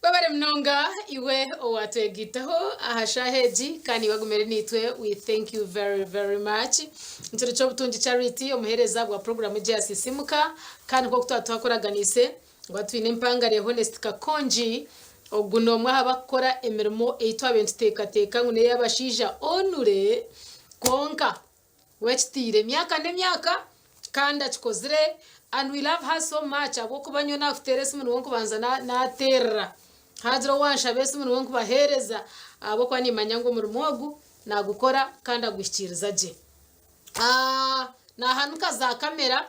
Webare munonga iwe owatwegaitaho aha shaaha egi kandi iwe agumire naitwe we thank you very very much. Nikiro ky'obutungi Charity omuheereza bwa puroguramu egi ya Sisimuka kandi nk'oku twaba twakuraganiise ngu twine empangare Honest Kakongi ogu n'omwe aha bakukora emirimo ei twabaire nituteekateeka ngu n'ey'abashaija only kwonka We akitiire emyaka n'emyaka kandi akikozire and we love her so much ahabw'okuba nyowe nakuteera esimu niwe nkubanza nateerera hagira owanshaba esimu niwe nkubaheereza ahabw'okuba nimanya ngu omurimo ogu nagukora kandi aguhikiiriza gye. Nahanuka za kamera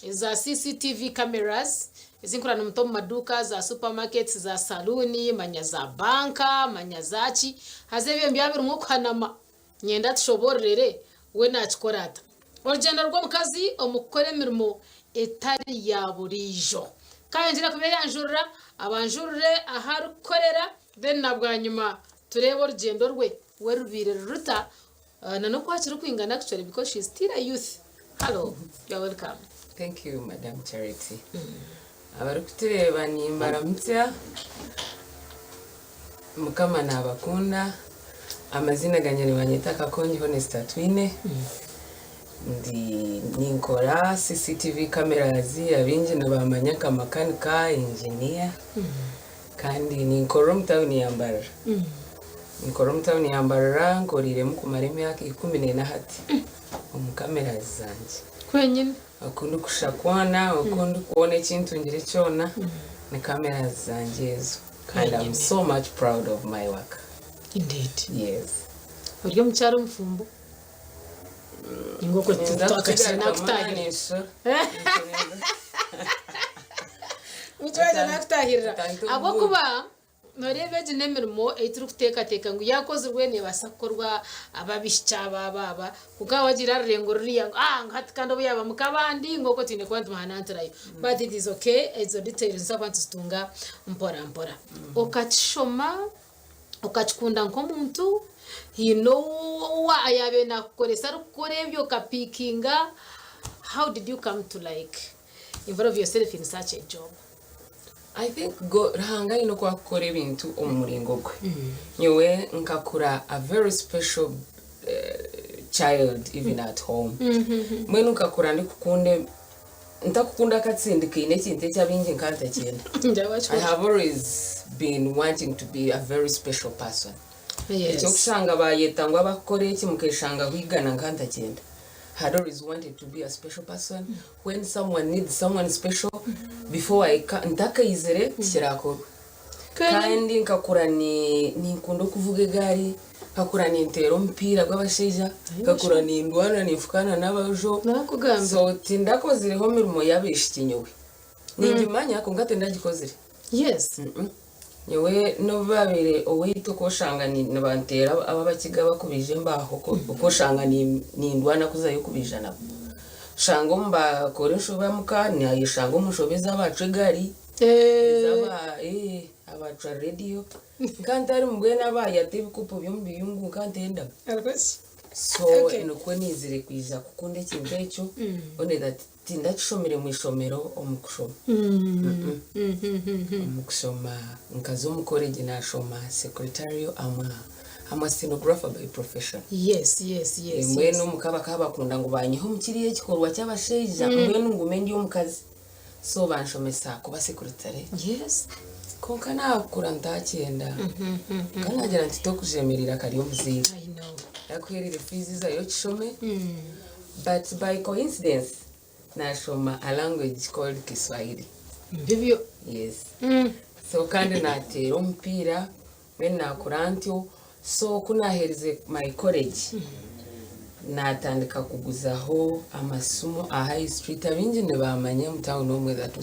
eza CCTV cameras ezi nkurora nimuta omu maduuka, za supermarkets, za saluuni, manya za banka, manya zaaki haza ebyo byaba birimu okuhanama. Niinyenda atushoboororere we naakikora ata. Orugyendo rw'omukazi omu kukora emirimo etari ya buriijo. Ka ayongyere kubeeyanjurira, abanjurire ahu arikukorera then na bwanyima tureebe orugyendo rwe we rubaire ruruta na n'oku akirikwingana actually because she is still a youth. Hello, you are welcome. Thank you Madam Charity. Abarikutureeba nimbaramutsya. Mukama nabakunda. Amaziina gangye nibanyeta Kakongi Honest Atwine. Ndi ninkora CCTV cameras abaingi nibamanya nka makanika, engineer kandi ninkorera omu tawuni ya Mbarara. Ninkorera omu tawuni ya Mbarara nkoreiremu kumara emyaka 14 hati omu cameras zangye. Kwenyine. Oku ndikushusha kwona, oku ndikuboona eki ntungire kyona ni cameras zangye ezo. And I'm so much proud of my work. Indeed. Yes. Ori omukyara omufumbo? Ninga okwo Ninza twakakire kukigarukamu nakutahirira. nanesho. Mukyara nakutahirira. Otahita omu Ahabw'okuba noreeba egi n'emirimo ei turikuteekateeka ngu yaakozirwe neebaasa kukorwa ab'abaishiki aba aba aba kwonka waaba wagiire aha rurengo ruriya ngu aah ngu hati kandi obu yaaba muk'abandi ngu okwo twine kuba nitumuhanantirayo. But it is okay ezo details nituza kuba nituzitunga mpora mpora. Okakishoma okakikunda nk'omuntu, haine ou yaabaire naakukoresa arikukora ebyo okapiikinga, how did you come to like involve yourself in such a job? I think go, Ruhanga aine oku akukora ebintu omu muringo gwe. Nyowe nkakura a very special eh, child even at home. Mbwenu nkakura ndikukunda ntakukunda akatsindi kaine ekintu eki abaingi nka ntakyenda. I have always been wanting to be a very special person. Eky'okushanga bayeta ngu abakukora eki mukeshanga hwigana nka ntakyenda. Had always wanted to be a special person. When someone needs someone special, before I ca ntakaizire tikirakorwa. Kandi nkakura ni ninkunda okuvuga egaari, nkakura ninteera omupiira gw'abashaija, nkakura nindwana ninfukaana n'aboojo. Nakugambira. So tindakozireho mirimo y'abaishiki nyowe. Ningimanya kwonka tindagikozire. Yes. Mm-mm. Nyowe n'obu baabaire owaitu okwoshanga ni- nibanteera ab'abakiga bakubaija embaaho okwo- okwoshanga ni- nindwana kuzayo kubaija nabo. Oshanga omu bakora enshobe omuka nayeshanga omu nshobe ez'abacwa egaari. Ez'aba eh, abacwa rediyo nka ntari mbwenu abayata ebikopo by'omu biyungu nka ntendamu. So Okay. nikwo niizire kwija kukunda ekintu ekyo only that tindakishomire mu ishomero omu kushoma. Mm-mm. Omu kushoma nkaza omu college nashoma secretarial I'm a, I'm a stenographer by profession. Yes. Mbwenu omuka bakaba bakunda ngu banyihe omu kiriya ekikorwa ky'abashaija mbwenu ngume ndi omukazi. So banshomesa kuba secretary. Kwonka naakura ntakyenda. Ka naagira nti tokujemerera kari omuzaire. I know. Akuherire fees zayo okishome. But by coincidence nashoma a language called Kiswahili. Bibyo. Yes. So kandi nateera omupiira mbwenu nakura ntyo. So ku naaherize my college naatandika kuguzaho amasimu aha High Street. Abaingi nibaamanya omu town omwe that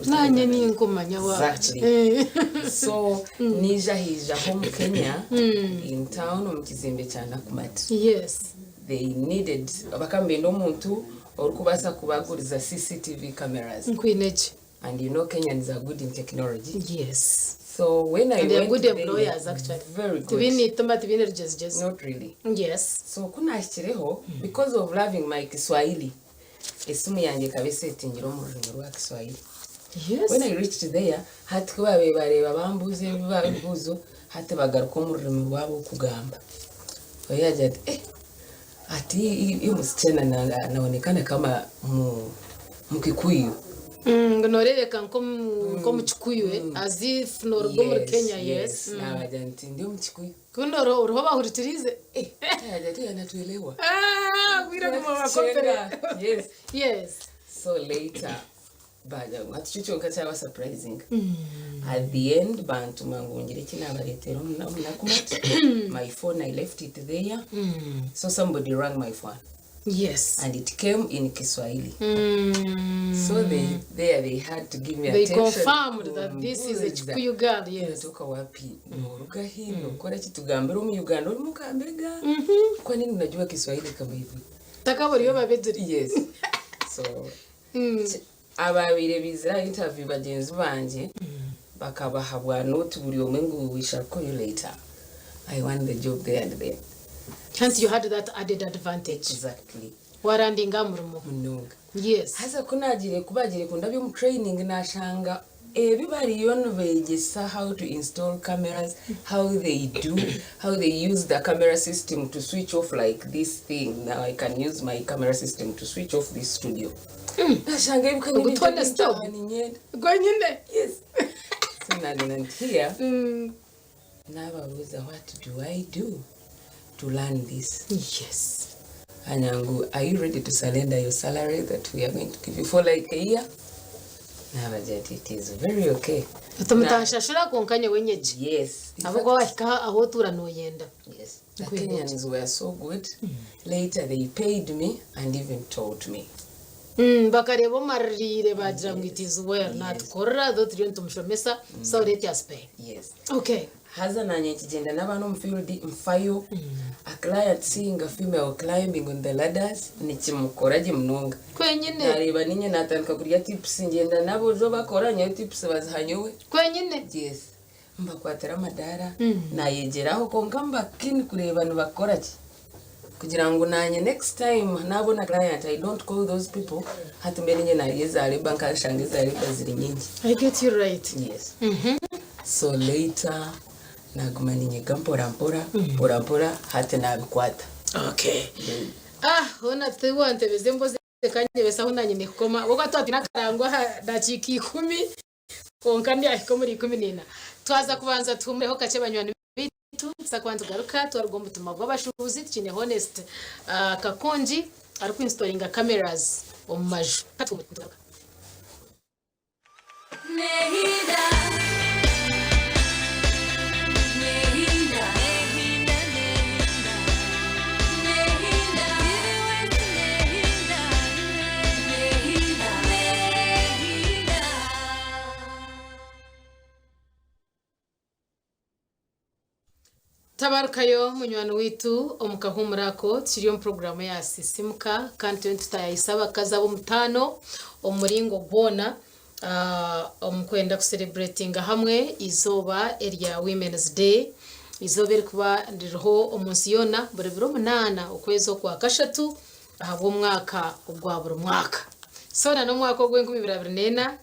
Naanye ninkumanya waaba. Exactly. So naija haijaho Omukenya in town omu kizimbe kya Nakumatt. They needed bakaba nibenda omuntu orikubaasa kubaguriza CCTV cameras. Nkwine gye. And you know Kenyans are good in technology. Yes. So when I And they are went good there, employers actually. Very good. Tibaine eitima, tibaine rugyezigyezi. Not really. Yes. So ku naahikireho, because of loving my Kiswahili, esimu yangye ekaba esetingire omu rurimi rwa Kiswahili. Yes. When I reached there, hati ku baabaire bareeba bambuuza ebibuuzo, hati bagaruka omu rurimi rwabo okugamba. Oyo yaagira ati, eh, ati huyu msichana anaonekana kama Mkikuyu. Ngu nooreebeka nk'Omukikuyu, eh, as if nooruga omuri Kenya, yes. Naabagira nti ndi Omukikuyu. Kunu oriho obahurikiriize? Eh, yaagira ati anatuelewa. Ah, bwire guma bakompere. Yes. Yes. So later, baagira ngu hati kyo kyonka kyaba surprising. At the end, bantuma ngu ngire eki naabareetera omu Nakumatt. My phone, I left it there. So somebody rang my phone. Yes. And it came in Kiswahili. So they there they had to give me They attention. confirmed that this is a Kumbuuza, Kikuyu girl, yes. Unatoka wapi? Noruga hii, nokora ki? Tugambire omu Uganda ori mukambega. Kwa nini unajua Kiswahili kama hivi? Takaburiyo babegire. Yes. So ababaire baizire aha interview bagyenzi bangye bakabaha bwa note buri omwe ngu we shall call you later. I won the job there and then. Hence you had that added advantage. Exactly. Warandinga murimo. Munonga. Yes. Haza ku naagiire ku baagiire kundabya omu training naashanga ebi bariyo nibeegyesa how to install cameras, how they do, how they use the camera system to switch off like this thing. Now I can use my camera system to switch off this studio. Naashanga ebi Ogu twena stop. niinyenda. Gwenyine. Yes. So naagira nti here, naababuuza what do I do to learn this? Yes. Anyangu, are you ready to surrender your salary that we are going to give you for like a year? Naabagira ati it is very okay. Tumutashashura kwonka nyowe nyegye. Yes. In Ahabw'okuba wahika ahu otuura nooyenda. Yes. The Kenyans were so good. Later they paid me and even taught me. Bakareeba omaririire baagira ngu it is well. Naatukorera though turiyo nitumushomesa so let us pay. Yes. Okay. Haza nanye nkigyenda n'abaana omu field nfayo. A client seeing a female climbing on the ladders nikimukora gye munonga. Kwenyine. Nareeba ninye natandika kurya tips ngyenda nabo jo bakora nyowe tips baziha nyowe. Kwenyine. Yes. Mbakwatira amadaara nayegyeraho kwonka mba keen kureeba nibakora ki. Kugira ngu nanye next time nabona client I don't call those people hati mbe ninye narya eza labour nkanshanga eza labour ziri nyingi. I get you right. Yes. So later naguma ninyega mpora mpora mpora mpora hati nabikwata. Okay. Ah, hoona tiwantebeza embozi ekanyebesa ahu nanye nikukoma. Ahabw'okuba twaba twine akarango aha dakiika ikumi kwonka ndyahika omuri 14. Twaza kubanza tuhumureho kakye banywani baitu, tuza kuba nitugaruka twaruga omu butumwa bw'abashuubuzi tukiine Honest Kakongi arikuinstoringa cameras omu maju. Katuhumure nitugaruka. Tabarukayo munywani waitu omu kahuumuro ako, tukiri omu puroguraamu eya Sisimuka kandi turiyo nitutaayaayisa abakazi ab'omutaano omu muringo gwona omu kwenda kusereburetinga hamwe eizooba erya Women's Day, eizooba erikuba ririho omu nsi yoona buri biro munaana okwezi okwa kashatu ahabw'omwaka ogwa buri mwaka. So n'omwaka ogw'enkumi ibiri abiri n'ena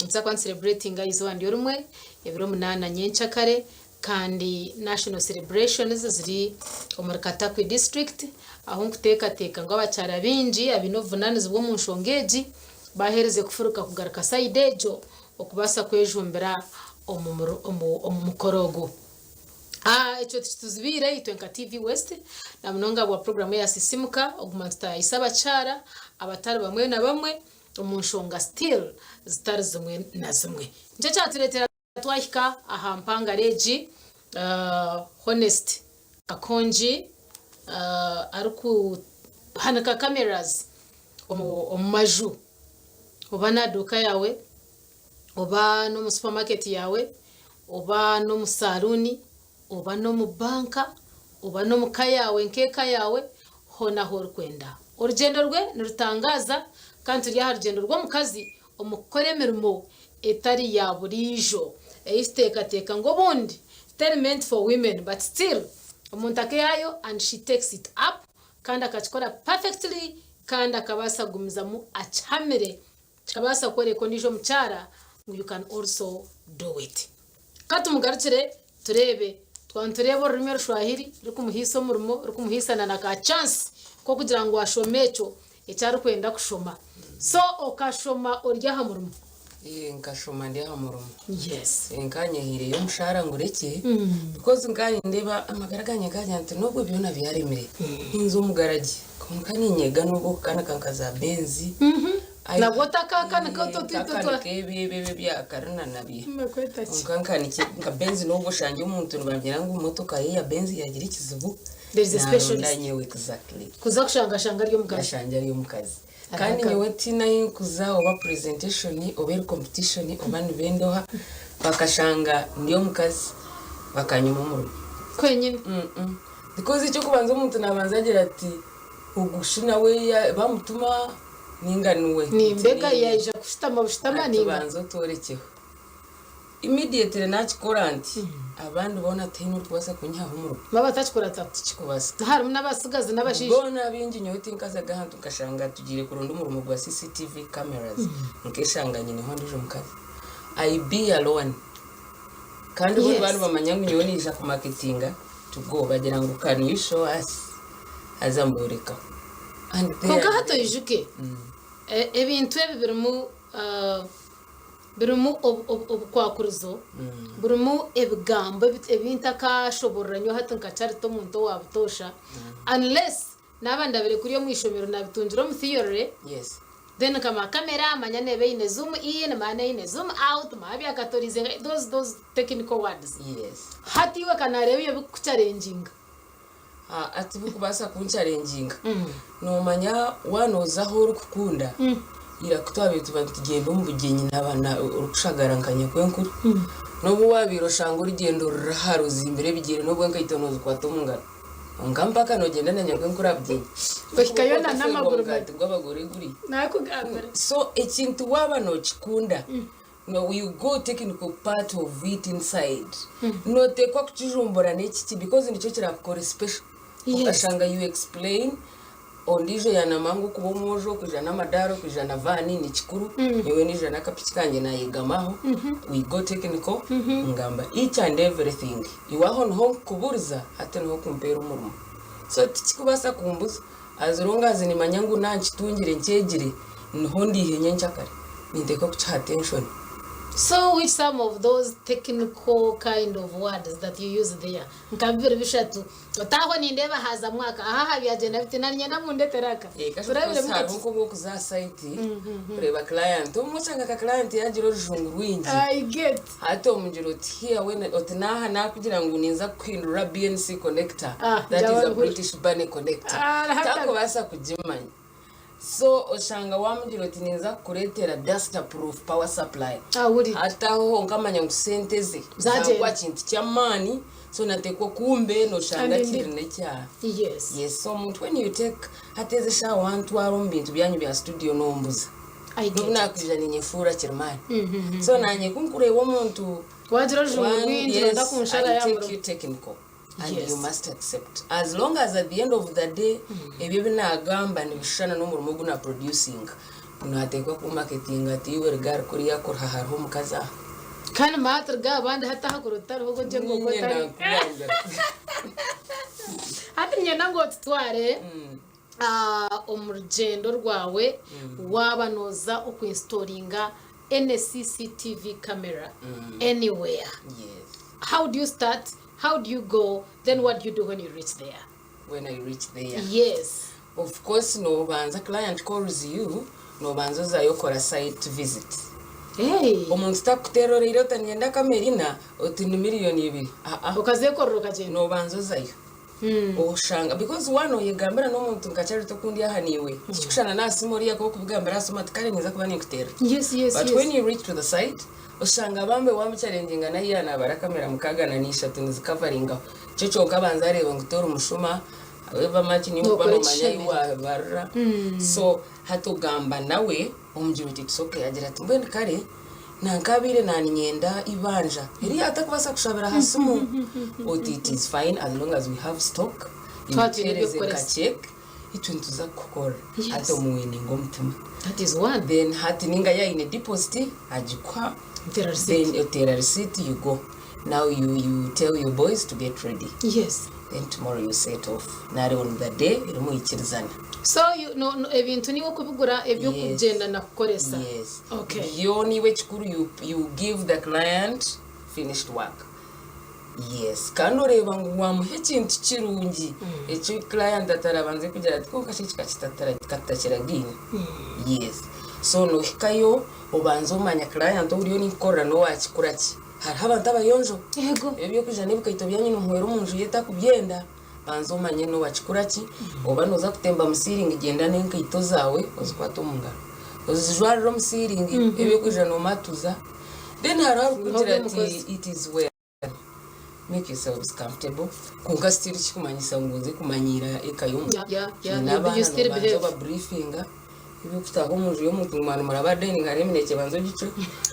Nituza kuba nitusereburetinga eizooba niryo rimwe, ebiro munaana nyenkyakare, kandi national celebrations ziri omuri Katakwi district, ahu nkuteekateeka ngu abakyara baingi abaine obuvunaanizibwa omu nshonga egi baaherize kufuruka kugaruka sayidi egyo okubaasa kwejumbira omu mukoro ogu. Ekyo tikituzibiire itwe nka TV West na munonga ahabwa puroguraamu eya Sisimuka okuguma nitutaayayisa abakyara abatari bamwe na bamwe omu nshonga still zitari zimwe na zimwe. Nikyo kyatureetera twahika aha mpangara egi Honest Kakongi arikuhanika cameras omu maju oba n'aha duuka yaawe oba n'omu supermarket yaawe oba n'omu saluuni oba n'omu banka, oba n'omu ka yaawe nk'eka yaawe, hoona ahu orikwenda. Orugyendo rwe nirutangaaza kandi turi aha rugyendo rw'omukazi omu kukora emirimo etari ya buriijo ei tuteekateeka ngu obundi teri meant for women but still omuntu akeehayo and she takes it up kandi akakikora perfectly kandi akabaasa kugumizamu akihamire kikabaasa kworeka ondiijo mukyara ngu you can also do it. Ka tumugarukire tureebe. Twaba nitureeba orurimi Orushwahiri rurikumuhaisa omurimo, rurikumuhaisa na na ka chance k'okugira ngu ashome ekyo eki arikwenda kushoma. So okashoma ori aha murimo? Ee, nkashoma ndi aha murimo. Yes. Nkanyehaireyo omushaara ngurekye because nkaba nindeeba amagara gangye nkagira nti n'obwo byona byaremire ninza omu garagi kwonka niinyega n'obwo kukanika nka za Benz. Nabwo otakakanika Ee, ntakanika ebi ebi ebi ebya karina nabyo. Kwonka nkanikye nka Benz n'obwo oshangye omuntu nibagira ngu motoka ye ya Benz yagira ekizibu There is a naronda specialist. nyowe exactly. Kuza kushangashanga ari omukazi. Nashangye ari omukazi. Kandi nyowe tihaine ahi nkuza oba presentation oba eri competition oba nibendoha bakashanga ndi omukazi bakanyima omurimo. Kwenyine. Because eky'okubanza omuntu nabanza agira ati ogu shi nawe bamutuma ninga niwe. Ni mbega yaija kushutama bushutama Ati ninga. banza otworekyeho. Immediately nakikora nti abandi boona tihaine orikubaasa kunyihaho omurimo. Baba batakikora ta? Tikikubaasa. Harimu n'abatsigazi n'abashaija. Boona abaingi nyowe tinkazaga ahantu nkashanga tugiire kuronda omurimo gwa CCTV cameras nkeshanga nyineho ondiijo mukazi. I be alone. Kandi bo nibaba nibamanya ngu nyowe niija kumaketinga to go bagira ngu can you show us haza mborekaho. And they Kwonka are hati there. oijuke ebintu ebi birimu Birimu obukwakurizo, birimu ebigambo ebi ntakashoborora nyowe hati nka Charity omuntu owa butoosha unless naaba ndabire kuri omu ishomero nabitungira omu theory then nkamanya camera manya neeba eine zoom in manya eine zoom out manya byakatorize those technical words. Hati iwe ka nareeba ebyo bikukucharenginga. Tibirikubaasa kunkyarenginga. Noomanya waaba nooza ahu orikukunda, ira ku twabaire tuba nitugyenda omu bugyenyi orikushagara nka nyekwenkuru, n'obu waabaire oshanga orugyendo ruri hare ozimbire ebigyere n'obwo enkaito noozikwata omu ngaro. Kwonka mpaka noogyenda na nyekwenkuru aha bugyenyi. Ohikayo na n'amaguru Omugaati gw'abagore guri. Naakugambira. So ekintu waaba nookikunda, No you go technical part of it inside notekwa kukijumbura nekiki because nikyo kirakukore special okashanga you explain ondijo yanama ngu okuba omwojo kwija namadara kwija na van nikikuru nyowe nija nakapiki kangye nayegamaho we go technical ngamba each and everything iwe aho niho nkukuburiza hati niho okumpera omurimo so tikikubaasa kumbuza As long as nimanya ngu nankitungire nkyegire niho ndiihe nyenkyakare ninteekwa kukiha attention. So which some of those technical kind of words that you use there nka bibiri bishatu otaaho nindeeba haaza mwaka aha aha byagyenda biti na niinyenda mundetere aka turabiremu kakye. Hariho nk'obwokuza aha site kureeba client obumwe oshanga nka client yaagira orujungu rwingi I get. Hati omugira oti here when oti naaha naakugira ngu ninza kukuhindurira BNC connector Ah, that is a njawulo. British Bunny connector Ah, hata- takubaasa kugimanya so oshanga waamugira oti ninza kukureetera duster proof power supply Ahurire. hati aho honka amanya ngu sente ze Zagyenda. zagwa kintu ky'amaani so nateekwa kumbe noshanga Kandi kiri ndi- n'ekya Yes. yes so omuntu when you take hati ezi eshaaha wantwara omu bintu byanyu bya studio nombuza I get N'obu it. naakwija ninyefuura kirimaani. So naanye ku nkureeba omuntu Waagira orujungu one, rwingi yes, nooyenda kunshara I ya take murimo. you technical and Yes. you must accept. As long as at the end of the day ebyo ebi naagamba nibishushana n'omurimo ogu naproducinga, naateekwa kumaketinga ati iwe ruga ahari kuriya kuriha hariho omukazi aha. Kandi maatiri g'abandi hati aha kuri otariho ogwo gye ngu ogwo Niinye otariho. naakugambira. Hati niinyenda ngu otutware Omu rugyendo rwawe waaba nooza okuinstoringa any CCTV camera anywhere, how do you start, how do you go, then what do you do when you reach there? When I reach there? Yes. Of course noobanza client calls you, noobanza ozayo okora site visit. Hey. Omuntu takukuteera oraire oti niinyenda kamera ina, oti ni miriyoni ibiri. Aa. Okazeekorera okagyenda. Noobanza ozayo. Oshanga because waaba nooyegambira n'omuntu nka Charity oku ndi aha naiwe, tikirikushushana n'aha simu oriya ku orikubigambira aha simu ati kare ninza kuba ninkuteerera. But when you reach to the site, oshanga bambe waamucharenginga nahi yaaba naabara kamera mukaaga na n'ishatu nizikavaringaho. Nikyo kyonka abanza areeba ngu tori mushuma, however much niiwe orikuba Nookora noomanya ahi ekishemereire. waabarira. So hati ogamba nawe omugira oti it's okay, agira ati mbwenu kare Nankabaire naninyenda eibanja eri yatakubaasa kushabira aha simu oti it is fine as long as we have stock Twaba twine emutuheereze nka eby'okukoresa. cheque itwe nituza kukukorera Yes. hati omuwininga omutima That is one. then hati ninga yaine deposit agikuha. Nteera receipt. Then oteera receipt you go. Now you you tell your boys to get ready. Yes. Then tomorrow you set off. Nari on the day erimu oikirizana. So you, no, no, ebintu niiwe okubigura eby'okugyenda na kukoresa. Yes. Okay. Byo niiwe ekikuru you, you give the client finished work. Yes. Kandi oreeba ngu wamuha ekintu kirungi eki client atarabanze kugira ati kwonka shi eki katutakiragaine. Yes. So nohikayo obanza omanya client ou oriyo ninkukorera n'owakikura ki. Hariho abantu abayonjo. Yego. Ebi ebyokwija n'ebikaito byanyu nomuhwera omunju ye takubyenda. Banza omanye n'owakikura ki. Oba noza kutemba mu ceiling gyenda n'enkaito zaawe ozikwate omu ngaro. Ozijwarire omu ceiling ebyokwija nomatuza. Then hariho arikugira ati it is well. Make yourselves comfortable. Kwonka still kikumanyisa ngu nze kumanyiira eka y'omuntu. Yeah, Kiine you abaana still nobanza behave. oba briefinga. Eby'okutaaha omu nju y'omuntu ngu mwaba nimuraba dining hariho eminekye banza ogicwe,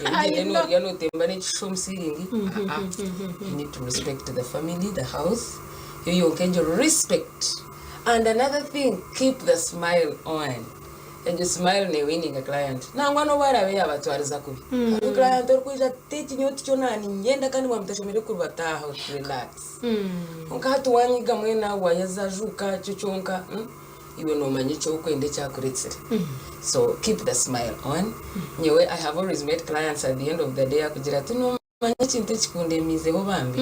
I ebigyere know. noorya nootemba n'ekishushu omu ceiling. Ah-ah. You need to respect the family, the house. Yo yonka egyo respect. And another thing, keep the smile on. Egyo smile newininga client. Nangwa n'obu araabe yaabatwariza kubi. Hariho client orikwija ati ekinyowe tikyo naaniinyenda kandi mwaba mutashemereire kurubata aha oti relax. Kwonka hati wanyiga mbwenu aho waayaza ajuuka kyo kyonka iwe noomanya eki orikwenda ekyakuretsire. So keep the smile on. Nyowe I have always met clients at the end of the day akugira ati noomanya ekintu ekikundemiizeho bambi.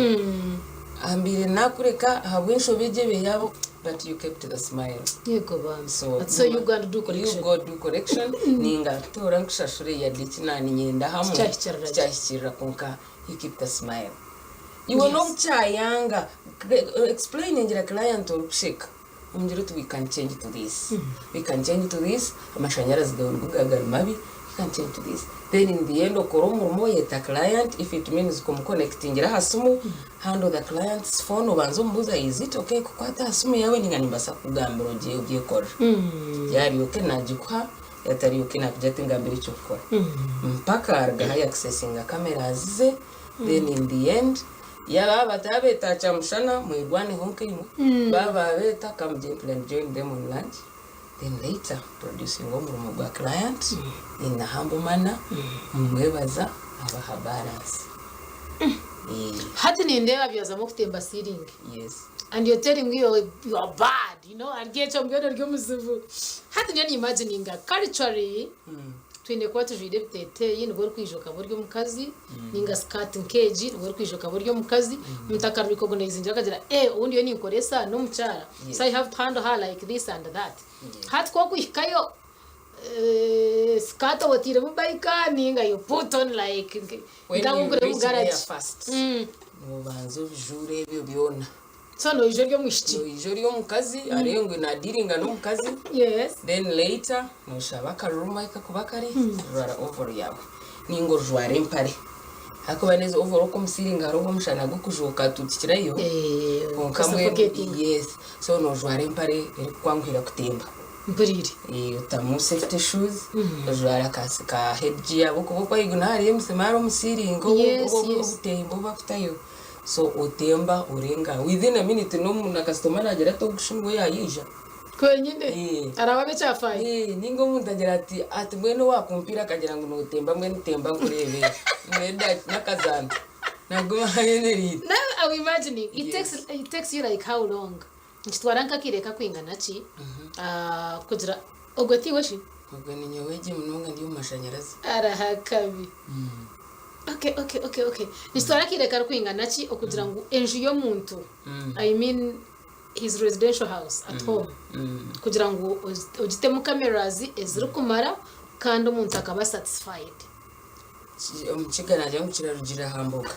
Ambiire nakureka ahabw'enshobe egyo ebe yaabo but you kept the smile. Yego bambi. So, So you go and do correction. You go do correction ninga toora nkushashure yade eki naninyenda hamwe Tikyahikirira gye. tikyahikirira kwonka you keep the smile. Iwe n'obu kyayanga explainingira client orikusheka omugire oti we can change to this we can change to this amashanyarazi gawe nigo gaba gari mabi we can change to this then in the end okore omurimo oyeta client if it means kumuconnectingira aha simu handle the client's phone obanze omubuuza is it okay kukwata aha simu yaawe ninga nimbaasa kukugambira ogye ogyekorere yaari okay nagikuha yatari okay nakugira ati ngambira ekyokukora mpaka arugaho ayaccessinga cameras ze then in the end yaba batabeeta kyamushana mwirwaneho nkaimwe baba babeeta come gently and join them on lunch then later producing omurimo gwa client in a humble manner mumwebaza abaha balance. Eh, Hati nindeeba byazamu okutemba ceiling. Yes. And you're telling me you are bad, aryo ekyo mbwenu ori omuzibu. Hati nyowe niimagininga culturally twine kuba tujwaire ebiteeteeyi nibwo orikwija okaba ori omukazi ninga skirt nk'egi nibwo orikwija okaba ori omukazi omuntu akarecognizingira akagira eh ou ndiyo ninkoresa n'omukyara so I have to handle her like this and that. Hati ku orikuhikayo eh, skirt otiiremu biker ninga you put on like When nka you abu nkureba omu reach there garage. first, nobanza obijuure ebyo byona. So noija ori omwishiki. Noija ori omukazi areebe ngu nadiringa n'omukazi. Yes. Then later noshaba akaruruma ahi kakuba kari, ojwara overall yaawe ninga ojwara empare. Ahakuba n'ezi overall okwo omu ceiling hariho obu omushana gukujooka tutikirayo. Eh, Kwonka mbwenu suffocating. yes. So nojwara empare erikukwanguhira kutemba. Mpuriire. Eh, otamu safety shoes, ojwara ka ka headgear ahabw'okuba okwo ahaiguru niho hariyo emisimaari omu ceiling obu obu obutembo obu bakutayo. So otemba orenga within a minute n'omu na kasitoma nagira ati ogu shi niwe yaija. Kwenyine Eh. araba abe ekyafaayo. Eh, ninga omuntu agira ati ati mbwenu owakumpiira akagira ngu notemba mbwenu temba nkureebe. Mbwenu n'akazaano. Naguma ayemereire. Now I'm imagining it takes it takes you like how long? Nikitwara nk'akaire kakwingana ki ah, kugira ogwe tiiwe shi? Ogwe ninyowe gye munonga ndi omu mashanyarazi. Arahakabi. Okay, okay, okay, okay. Nikitwara akaire karikwingana ki okugira ngu enju y'omuntu, I mean his residential house at home, kugira ngu ogitemu cameras ezirikumara kandi omuntu akaba satisfied? Omukiga naagira ngu kirarugiirira aha mboga.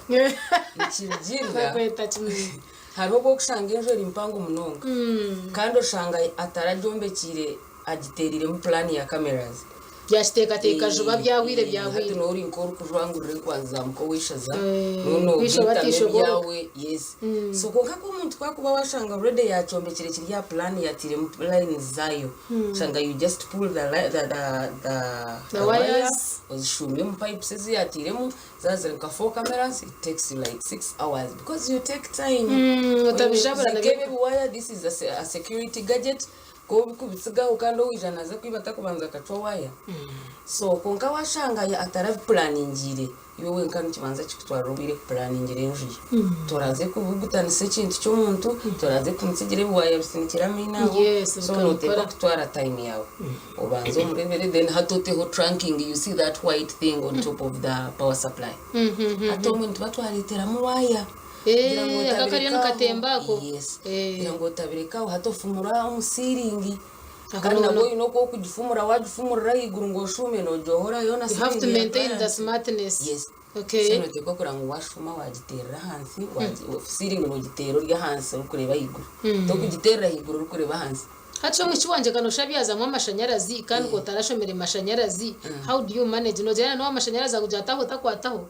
Nikirugiirira. Bakweta kimwe. Hariho obu orikushanga enju eri mpango munonga kandi oshanga ataragyombekiire agiteereiremu puraani ya cameras. Yakiteekateeka juba byahwire Hati byahwire. noori nk'orikujwangurira enkwanzi ow'eishaza Eh, noona kwisha ogaitamu batishoboka. ebyawe yes. So kwonka ku omuntu ku akuba washanga already yakyombekire kiri aha puraani yatairemu lines zaayo oshanga you just pull the, li- the, the, the, The the wire wires. ozishuumye omu pipes ezi yatairemu zaaba ziri nka four cameras it takes you like 6 hours because you take time. Otabijabura Zikebe ebiwaya. This is a security gadget. Ku obikubitsigaho kandi owaija naaza kwiba atakubanza akacwa waaya. So kwonka waashanga atarabipuraningiire, iwe wenka nikibanza kikutwarira obwire kupuraningira enju ye. Toraze kubugutanisa ekintu ky'omuntu, toraze kumutsigira ebiwaaya bisinikire amaino aho. Yes, So bikamukora. nooteekwa kutwara time yaawe obanze omureebere then hati oteho trunking, you see that white thing on top of the power supply. Hati omwe nituba twareeteramu waaya. Kugira ngu Eh, aka kariyo otabireka aho. nikatemba ako. Yes. Eh. Kugira ngu otabireka aho hati ofumura omu ceiling. Ako Kandi noona- nabwo oine oku okugifumura wagifumurira ahaiguru ngu oshuume nogyohora yoona You have to ceiling ya maintain the client. smartness. Yes. Okay. So noteekwa kureba ngu washuuma wagiteerera ahansi, ceiling nogiteera ori ahansi orikureeba ahaiguru. Tokugiteerera ahaiguru orikureeba ahansi. Hati omwishiki wangye ka noshusha byazamu amashanyarazi kandi ka otarashomire mashanyarazi, how do you manage? Nogira na n'owamashanyarazi akugira ati aho otakwataho?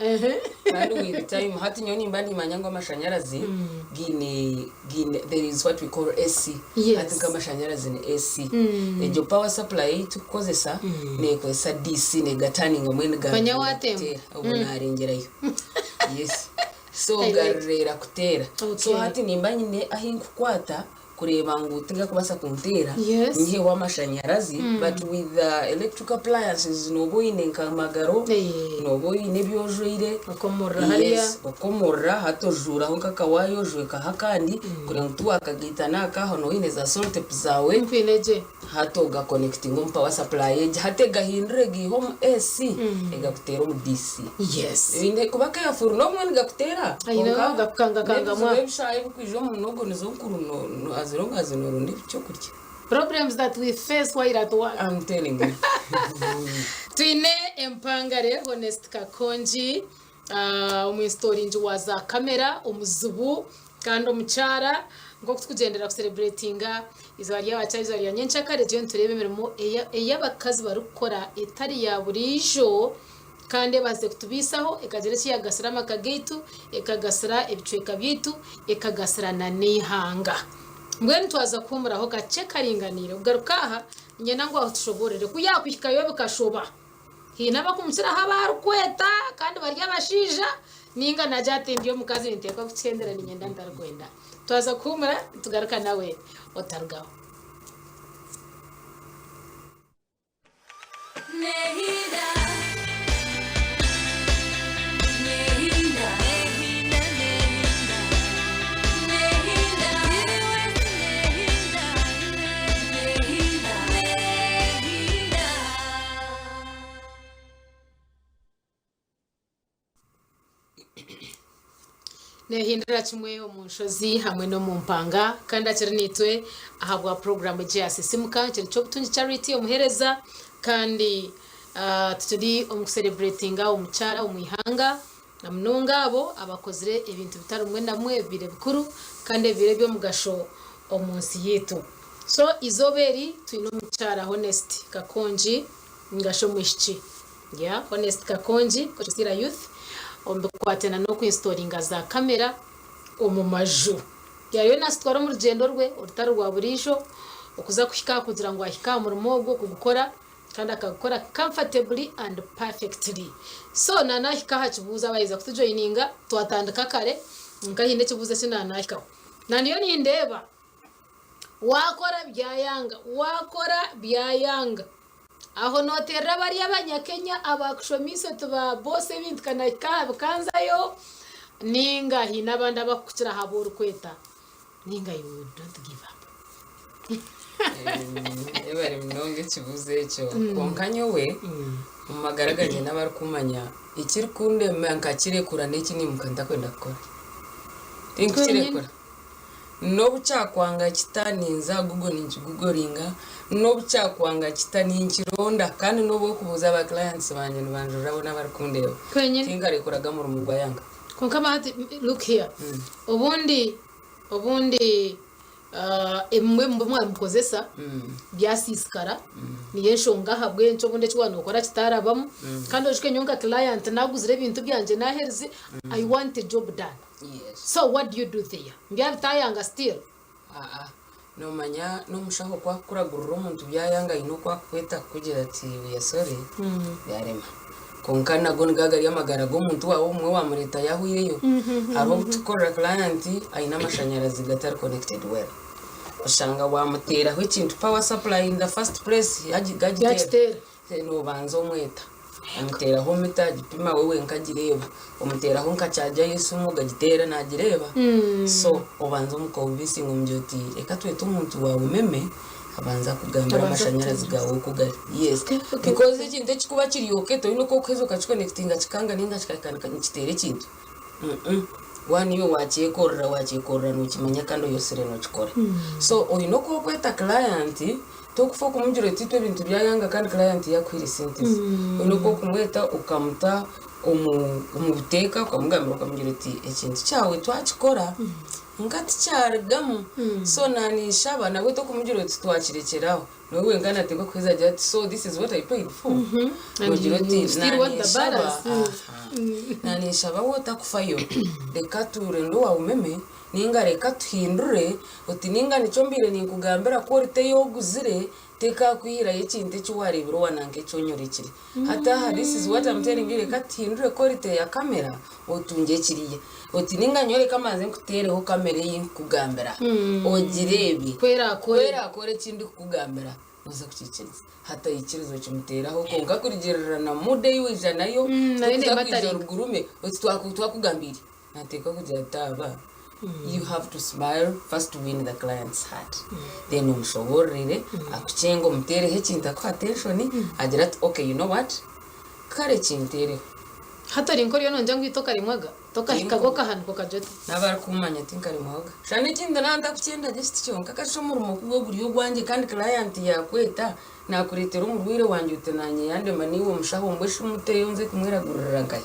Ehe. Kandi with time hati nyowe nimba nimanya ngu amashanyarazi gaine gaine there is what we call AC. Yes. Hati nk'amashanyarazi ni AC. Egyo power supply ei turikukozesa neekozesa DC negataninga mbwenu Manya waatemba. kuteera. Obwo naarengyerayo. Yes. So I like. garureera kuteera. So Okay. hati nimba nyine ahi nkukwata kureeba ngu tigakubaasa kunteera Yes. nyiheho amashanyarazi but with the electrical appliances nooba oine nka amagaro Eh. nooba oine ebi ojwaire Okomorora hariya. Yes, okomorora hati ojuuraho nk'akawaaya ojwekaho akandi kureba ngu tiwakagaita n'aka aho nooba oine za sellotape zaawe Nkwine gye. hati ogakonekitinga omu power supply egi hati egahindura egaiha omu AC egakuteera omu DC. Yes. Oine kuba careful n'obumwe nigakuteera I know, kwonka gakukangakangamu. n'ebizibu ebishaaha ebikwija omu munogo nizo nkuru no- no- as long as nooronda eky'okurya. Problems that we face while at work. I'm telling you. Twine empangare Honest Kakongi, ah, omuinstoringi wa za kamera, omuzibu kandi omukyara nk'oku tukugyendera kusereburetinga izooba ry'abakyara izooba rya nyenkyakare turiyo nitureeba emirimo eya- ei abakazi barikukora etari ya buriijo kandi ebaasize kutubaisaho ekagira eki yaagasira amaka gaitu, ekagasira ebicweka byaitu, ekagasira na n'eihanga. Mbwenu twaza kuhuumuraho kakye karinganiire. Kugaruka aha, niinyenda ngu atushoboorore ku yaakuhikayo bikashoba. Haine abakumukiraho abu arikweta kandi bari abashaija, nainga naagira ati ndi omukazi ninteekwa kukihendera niinyenda ntarikwenda. Twaza kuhuumura nitugaruka nawe otarugaho. Neehindura kimwe omu nshozi hamwe n'omu mpanga kandi akiri naitwe ahabwa puroguraamu egi eya Sisimuka kiri ky'obutungi Charity omuheereza kandi ah, turi omu kusereburetinga omukyara omu ihanga na munonga abo abakozire ebintu bitari bimwe na bimwe ebibaire bikuru kandi ebibaire eby'omugasho omu nsi yaitu. So eizooba eri twine omukyara Honest Kakongi ninga shi omwishiki Yeah, Honest Kakongi, Kocosira Youth, omu bikwatena n'okuinstoringa za kamera omu maju. Yariyo nasitwara omu rugyendo rwe orutari rwa buriijo okuza kuhika aha kugira ngu ahike aha murimo ogwo kugukora kandi akagukora comfortably and perfectly. So nanahika aha kibuuzo abaheeza kutujoininga twatandika kare nka haine ekibuuzo eki nanahikaho. Naniyo nindeeba wakora byayanga, wakora byayanga. Aho nooteerera bariya Abanyakenya abaakushomeise oti ba boosi ebintu ka nahika aha bikanzayo, nainga haine abandi abakukukira aha bu orikweta, nainga you don't give up. Yebare munonga ekibuuzo ekyo. Kwonka nyowe omu magara gangye n'abarikumanya ekirikundema nkakirekura n'eki niimuka ntakwenda kukora. Tinkukirekura. N'obu kyakwanga kita ninza aha Google ninkigugoringa, n'obu kyakwanga kita ninkironda kandi n'obu orikubuuza ba clients bangye nibanjurira boona abarikundeeba. Kwenyine. Tinkarekuraga murimo gwayanga. Kwonka bahati look here obundi obundi ah, ebimwe ebi mwabikozesa byasiisikara niyo enshonga ahabw'enki obundi eki waaba nookora kitarabamu kandi oijuke nyowe nka client naguzire ebintu byangye naherize I want a job done. Yes. So what do you do there? Mbyabitayanga still? Aa, nomanya n'omushaho ku akukuragurira omuntu byayanga aine oku akukweta kukugira ati we are sorry byarema. Kwonka nago nigo gari amagara g'omuntu waawe obumwe wamureeta yahwireyo. Hariho obu tukukorera client aine amashanyarazi gatari connected well. Oshanga wamuteeraho ekintu power supply in the first place gagiteera. Yagiteera. Nobanza omweta omuteeraho mita agipima we wenka agireeba, omuteeraho nka charger y'esimu ogagiteera nagireeba. So obanza omuconvincinga omugira oti reka twete omuntu wa umeme abanze akugambire Abanze amashanyarazi akutereeze. gaawe oku gari. Yes. Because ekintu ekikuba kiri okay toine oku orikuheza okakiconnectinga kikanga ninga kikahika nikiteera ekintu. Waaba niiwe waakyekorera, waakyekorera nookimanya kandi oyosire nookikora. So oine oku orikweta client, tokufa okumugira oti itwe ebintu byayanga kandi client yaakuhaire sente ze. Oine oku orikumweta okamuta omu omu buteeka okamugambira okamugira oti ekintu kyawe twakikora nka tikyarugamu. So naninshaba nabwe tokumugira oti twakirekyera aho. Niwe wenka nateekwa kuheza agira ati so this is what I paid for. And Nogira you, oti you still want the naninshaba balance. aha naninshaba waaba otakufayo reka turende owa umeme ninga reka tuhindure oti ninga nikyo mbaire ninkugambira ku orita ei oguzire tekakwihirayo ekintu eki wareebire owa nanka eki onyorekire. Hati aha this is what I'm telling you reka tuhindure quality ya camera otungye kiriya. Oti ninga nyowe reka mbanze nkuteereho camera ei nkukugambira ogireebe. Ku eraakore. Ku eraakore eki ndikukugambira nooza kukiikiriza. Hati aikiriza okimuteeraho kwonka kurugiirira na mood ei waija nayo, Nayo torikuza neeba kwija etari. orugurume oti twakugambiire. Nateekwa kugira ati aba you have to smile first to win the client's heart then omushoboororere akukyenge omuteereho ekintu akuhe attention agire ati okay you know what kare kinteereho. Hati ori nk'oriyo nongira ngu itwe okarimwaga tokahikaga okahanika okagira oti. N'abarikumanya tinkarimwaga. Shana ekindi naaba ntakukyenda gye eki kyonka kasha omurimo ku gwo guri ogwangye kandi client yaakweta Naakureetera omurwaire wangye oti naanye yandema naiwe omushaho mbwe shi muteyo nze kumweragurira nkahi?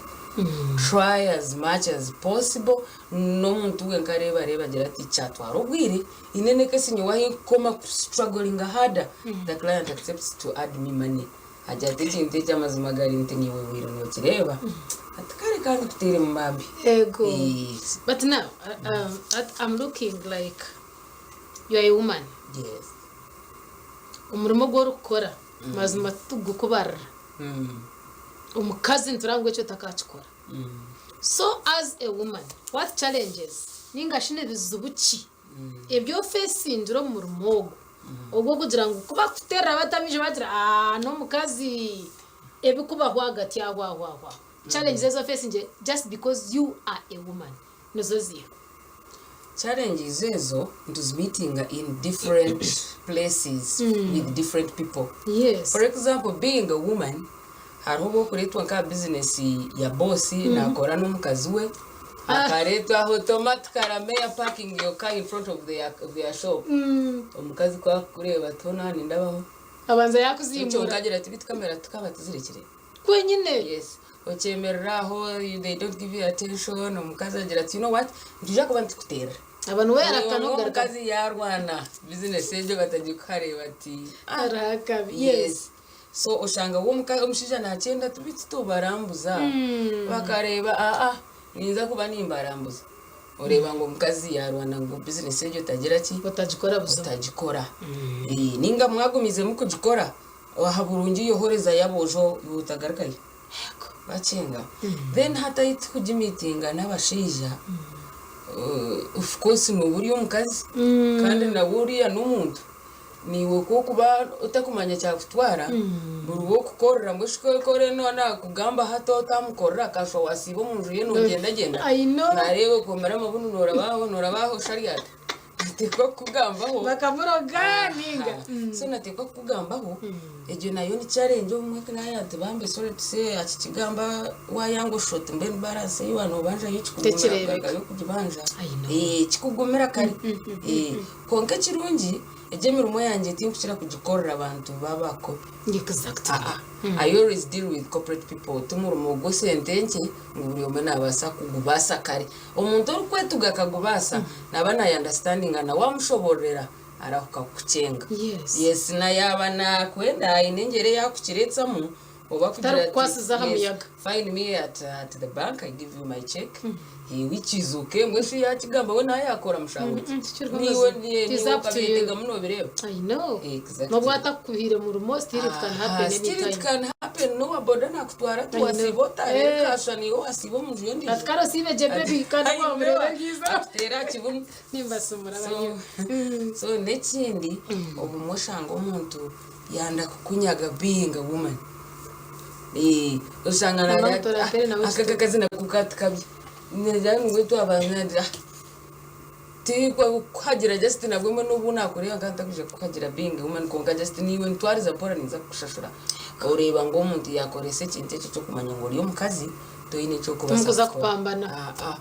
Try as much as possible n'omuntu we nkareeba areeba agira ati kyatwara obwire in any case nyowe ahi nkukoma ku strugglinga harder the client accepts to add me money agira ati ekintu eki amazima gari nti niiwe obaire nokireeba ati kare ka ndikuteeremu bambi. Ego. Yes. But now, I'm looking like you are a woman. Yes. Omurimo ogu orikukora mazima titugukubarira. Omukazi nitureba ngu ekyo takakikora. So as a woman, what challenges ninga shi nibizibu ki ebi ofesingire omu murimo ogu ogw'okugira ngu ku bakuterera bati amaisho bagira aah n'omukazi ebikubaho ahagati aho aho aho aho. Challenges ezi ofesingire just because you are a woman nizo ziiha? Challenges ezo nituzimitinga in different places with different people. Yes. For example, being a woman, hariho obu orikureetwa nka aha business ya boss naakora n'omukazi we, akareetwa aho automatically ameya parking your car in front of their, their shop. Omukazi ku akukureeba ati hoona aha nindabaho. Abanza Kyonka yakuzimuura. agira ati beitu kamera tukaba tuzirekire. Kwenyine. Yes. Okyemerera aho, they don't give you attention, omukazi agira ati you know what, nitwija kuba nitukuteerera. Aba niwe yarahika Omukazi n'okugaruka. yarwana, business egyo batagikuhareeba ati ah. Hariho akabi. Yes. Yes. So oshanga we omushaija nakyenda ati beitu tobarambuza. Bakareeba aa ninza kuba nimbarambuza. Oreeba ngu omukazi yarwana ngu business egyo otagira ki? Otagikora buzima. Otagikora. Ninga mwagumizemu kugikora, Aha burungi yohorezayo aboojo iwe otagarukayo. Bakyenga. Then hati ahi tukugimitinga n'abashaija, of course nooba ori omukazi kandi nawe oriya n'omuntu. Naiwe ku orikuba otakumanya kyakutwara, buri ou orikukorera mbwenu shi ku oriyo naakugamba hati otamukorera akashusha waasiiba omu nju ye noogyendagyenda, I know. naareeba okomire amabunu nooraba aho nooraba aho shi ari ata? Nateekwa kukugambaho. Bakamuroga ninga. So nateekwa kukugambaho. Egyo nayo ni challenge obumwe client bambi sorry to say akikigamba wayanga oshusha oti mbwenu balance ei waaba nobanjayo kikugumira Tekireebeka. kugarukayo kugibanja. I know. Eh, kikugumira kare. Eh, kwonka ekirungi egyo emirimo yangye tinkukira kugikorera abantu b'abakopi. Exactly. Ah, ah. I always deal with corporate people. Ti murimo gw'esente nkye ngu buri omwe nabaasa kugubaasa kare. Omuntu orikwetuga akagubaasa naaba naayandasitandinga na waamushoboororera arahuka kukukyenga. Yes. Yes, na yaaba naakwenda aine engyera ei akukireetsamu. Oba kugira ati, Tarikukwasiza aha yes, muyaga. find me at the bank, I give you my check. Eh, which is okay. Mbwenu shi yakigamba we nawe yakora mushango ki? Tikiriho Niiwe amazima. niiwe It is up to you. okabyetega muno obireeba. I know. Exactly. N'obu atakukuhiire murimo, still it can happen Aha, still anytime. it can happen. N'owa boda nakutwara ati I know. wasiiba otare Eh. kasha niiwe wasiiba omu nju y'endiijo. Ati kare osiibe gye baby kandi I know. wamureeba ngiza. Akuteera aha kibunu. Nimbasumura So, banyo. so n'ekindi obumwe oshanga omuntu yanda kukunyaga being a woman. Eh, oshanga Mama nagira ati, mutora "Ah, atere nawe aka kakazi nako katukabye." Nagira ngu twaba nagira, "Ah, tikwa kuhagira just nabwo mbwenu n'obu nakureeba nka ntakwija kukuhagira being a woman kwonka just niiwe ntwariza mpora ninza kukushashura." Oreeba ngu omuntu yakoresa ekintu ekyo ky'okumanya ngu ori omukazi toine eky'okubaasa Timukuza kukora. kupambana. Ah, ah.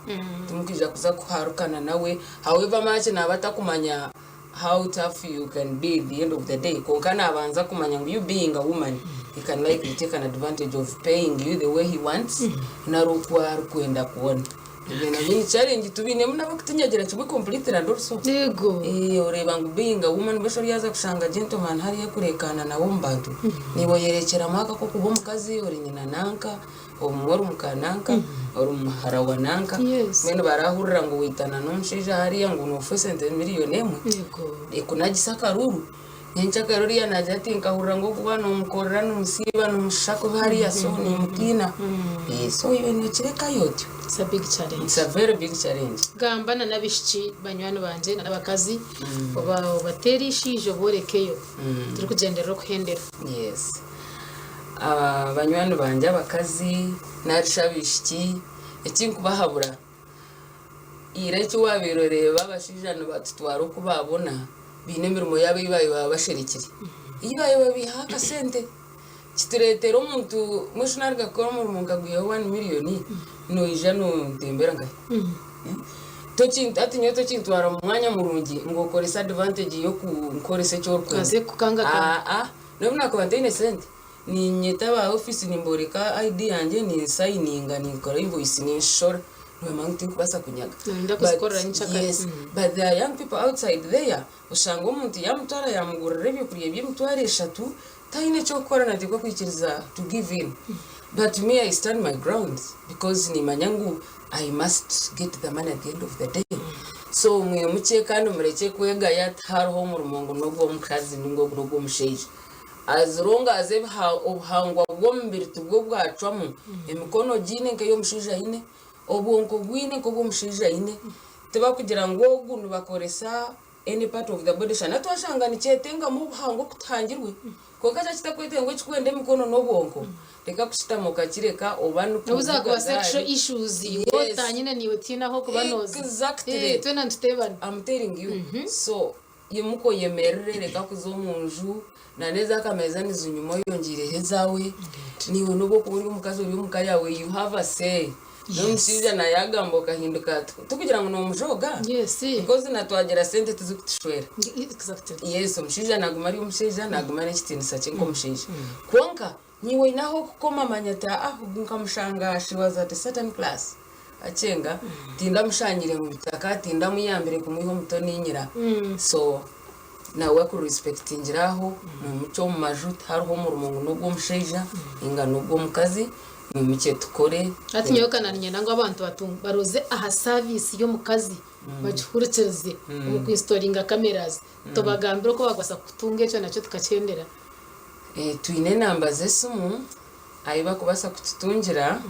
Timukwija kuza kuharukana nawe however much naaba atakumanya how tough you can be at the end of the day kwonka nabanza kumanya ngu you being a woman he can likely take an advantage of paying you the way he wants nari oku arikwenda kuona. Ebyo nabyo ni challenge tubinemu n'abakutunyagira kimwe completely and also Yego. Eh, oreeba ngu being a woman mbwenu oryaza kushanga gentleman hariya kurekaana nawe omu bantu niiwe oyerekyeramu aka k'okuba omukazi ori nyina nanka obumwe ori muka nanka ori muhara wa nanka Yes. mbwenu barahurira ngu waitana n'omushaija hariya ngu noofa esente miliyoni emwe Yego. ekunagisa akaruru nyenkyakare oriya naagira ati nkahurira ngu okuba nomukorera nomusiiba nomushusha kubi hariya so nimutiina. Eh, so iwe nookirekayo otyo. It's a big challenge. It's a very big challenge. Gamba na n'abaishiki banywani bangye na n'abakazi oba obateere eishaija oboorekeyo turikugyendera okuhendera. Yes. Ah, banywani bangye abakazi narishi abaishiki ekinkubahabura ira eki waabaire oreeba abashaija nibatutwara oku baabona baine emirimo yaabo ei baabaire baba basherekire. Ei baabaire babiihaho akasente kitureetera omuntu mbwenu shi naaruga kukora omurimo nkagwihaho one million noija nontembera nkahi? Toki hati nyowe tokintwara omu mwanya murungi ngu okorese advantage y'okunkoresa eki orikwenda. Okaze kukangakanga. Aa, n'obu naakuba ntaine sente Niinyeta aba ofiisi nimbooreka ID yangye, ninsayininga, ninkora invoice, ninshora. Nibamanya ngu tinkubaasa kunyaga. Noyenda But kuzikorera nyenkyakare. yes, but there are young people outside there, oshanga omuntu yaamutwara yaamugurira ebyokurya by'emitwaro eshatu, taine ky'okukora nateekwa kwikiriza to give in. But me I stand my ground because niimanya ngu I must get the money at the end of the day. So mwimukye kandi murekye kwegaya tihariho omurimo ngu n'ogw'omukazi ninga ogu n'ogw'omushaija. As long as obuhangwa bw'omubiri tibwo bwacwamu, emikono ogiine nk'ey'omushaija aine, obwonko obwine nk'obw'omushaija aine, tibakugira ngu ogu nibakoresa any part of the body shana twashanga nikyetengamu obuhangwa okutuhangirwe kwonka kyaba kitakwetengwa ekikwenda emikono n'obwonko reka kushutama okakireka oba N'obu zaakuba nikuvuga sexual gaari. issues, Yes. waotanyine naiwe tihaine ah'okuba nooza. Exactly. Eh, twena nituteebana. I'm telling you. So Imuka oyemerere, reka kuza omu nju, na n'ez'akameeza nizinyuma oyongyeireho ezaawe. Naiwe n'obu okuba ori omukazi ori omu ka yaawe, you have a say. N'omushaija nawe yaagamba okahinduka, tikugira ngu noomujooga, because na twagira sente tizikutushwera. Yes, omushaija naaguma ari omushaija, naaguma n'ekitiinisa kye nk'omushaija. Kwonka naiwe oine ah'okukoma manya oti aa ogu nkamushanga she was at a certain class. Akyenga, tindamushangire mu bitaka, tindamuyambire kumwiha omu toninyira. So nawe aku respectingira aho, mwimukye omu maju tihariho omurimo ngu n'ogw'omushaija ninga n'ogw'omukazi, mwimukye tukore. Hati nyowe ka naninyenda ngu abantu baroze aha service y'omukazi bagihurikirize omu ku installinga cameras, tubagambire oku bakubaasa kutunga ekyo nakyo tukakyendera. Twine enamba z'esimu ahu barikubaasa kututungira.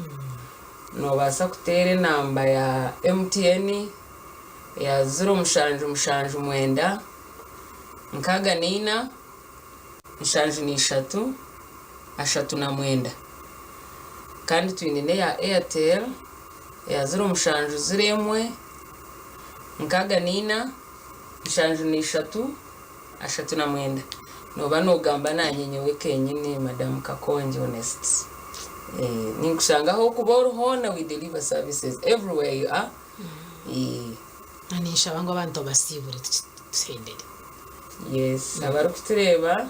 Noobaasa kuteera enamba ya MTN eya 0779 64 73 39. Kandi twine n'eya Airtel eya 0701 64 73 39. Nooba noogamba naanye nyowe kenyini Madam Kakongi Honest. Eh, ninkushanga ah'okuba ori hoona we deliver services everywhere you are. Eh. Na ninshaba ngu abantu obasiibure tuhendere. Yes, abarikutureeba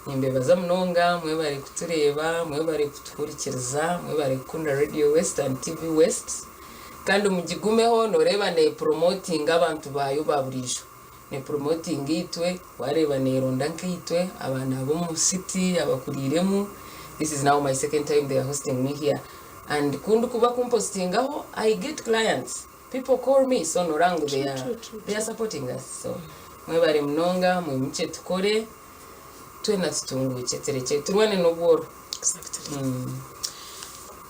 nimbebaza munonga mwebare kutureeba, mwebare kutuhurikiriza, mwebare kukunda Radio West and TV West kandi mugigumeho noreeba nepromotinga abantu baayo ba buriijo. Ne promotinga itwe, wareeba neronda nkaitwe abaana b'omu city abakuriiremu, This is now my second time they are hosting me here and ku ndikuba kumpositingaho I get clients. People call me so noora ngu they are, they are supporting us. So mwebare munonga mwimukye tukore twena tutunguukye turekye turwane n'obworo. Exactly.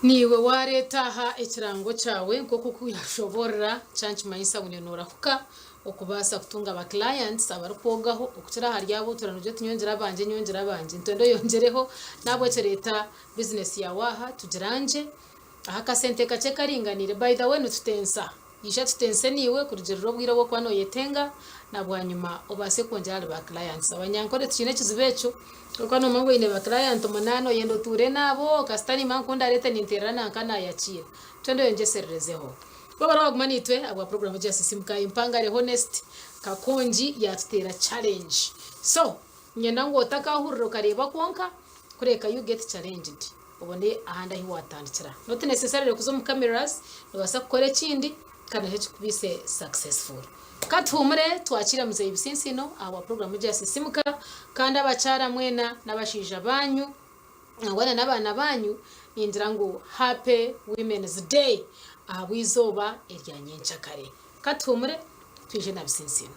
Niiwe waareeta aha ekirango kyawe nk'oku oku yashoboorora kyankimanyisa ngu noorahuka okubaasa kutunga aba clients abarikwogaho okukira ahari abo otuura noogira oti nyongyere abangye nyongyere abangye nitwenda oyongyereho nahabwekyo reeta bizinesi yaawe aha tugirangye aha akasente kakye karinganiire by the way nitutensa Ija tutense naiwe kurugiirira obwire obu orikuba noyetenga na bwanyima obaase kwongyera ahari ba clients. Abanyankore tukiine ekizibu ekyo, orikuba nomanya ngu oine ba client munaana oyenda otuure naabo, kasita nimanya ngu ku ndareete ninteerera nanka nayakiira. Twenda oyongyesererezeho. Wabara waguma naitwe ahabwa puroguraamu egi ya Sisimuka Empangare Honest Kakongi yatuteera challenge. So, niinyenda ngu otakahurira okareeba kwonka, kureka you get challenged. Obone ahandi ahi watandikira. Not necessarily kuza omu cameras, nobaasa kukora ekindi kandi nakyo kikubaise successful. Ka tuhumure twakiire Muzeeyi Bisinsiino ahabwa puroguramu egi ya Sisimuka kandi abakyara mwena n'abashaija baanyu nangwa na n'abaana baanyu ningira ngu Happy Women's Day ahabw'eizooba erya nyenkyakare. Ka tuhumure twije na Bisinsiino.